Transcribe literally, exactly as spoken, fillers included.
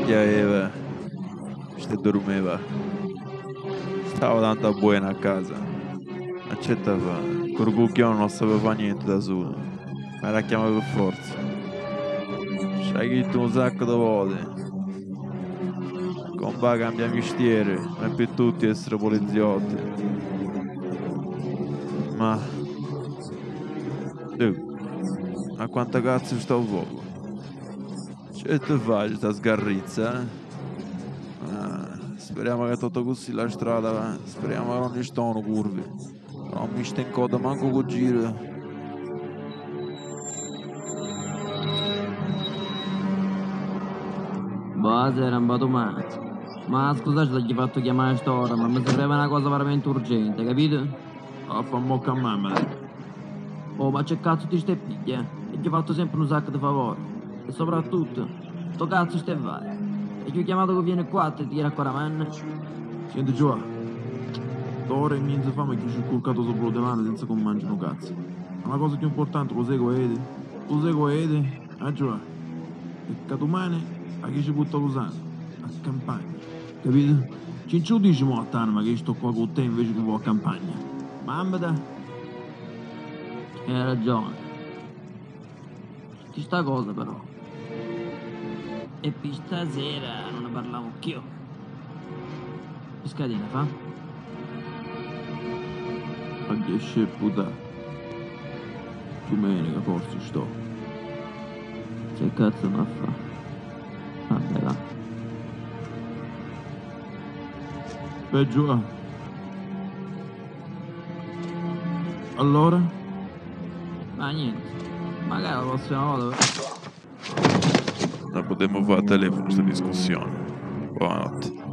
chi aveva, ci durmeva. Stava tanto buono a casa. Ma c'è da fa? Curcugghione non sapeva fa niente da solo. Ma era chiamato per forza. Ci ha chitto un sacco di volte. Compà cambia mistiere, ma è per tutti essere poliziotti. Ma... Tu, ma quanto cazzo sta un fuoco? C'è te fai sta sgarrizza, eh? Ah, speriamo che tutto così la strada va. Speriamo che non ci stano curve. Non mi sta in coda manco cu giro. Buonasera, un po' tu male. Ma scusate se ti ho fatto chiamare a st'ora, ma mi serviva una cosa veramente urgente, capito? A fa mocca a mamma, dai. Oh, ma che cazzo ti stai piglia? E ti ho fatto sempre un sacco di favori. E soprattutto, sto cazzo stai fare? E ti ho chiamato che viene qua e ti tira ancora mano? Senti, Giuà, da ora e mezza fa mi chiusi curcato sopra le mani senza che mangi un cazzo. Ma la cosa più importante, lo sai che vedi? Lo sai che vedi? Ah, Giuà, e ca dumani a chi ci putta lu sangu? A campagna, capito? Ci nci u dici mo a t'anima che io sto qua cu te invece che vo a campagna? Mammata! Hai ragione. Ci sta cosa però. E pi stasera non ne parliamo più. Piscatina fa? Agghiasce puta. Dumenica forse sto. Che cazzo m'ha fa? Vabbè, va. Peggio va. Allora? Ma niente. Magari la prossima volta. La potremmo fare a telefono sta discussione. Buonanotte.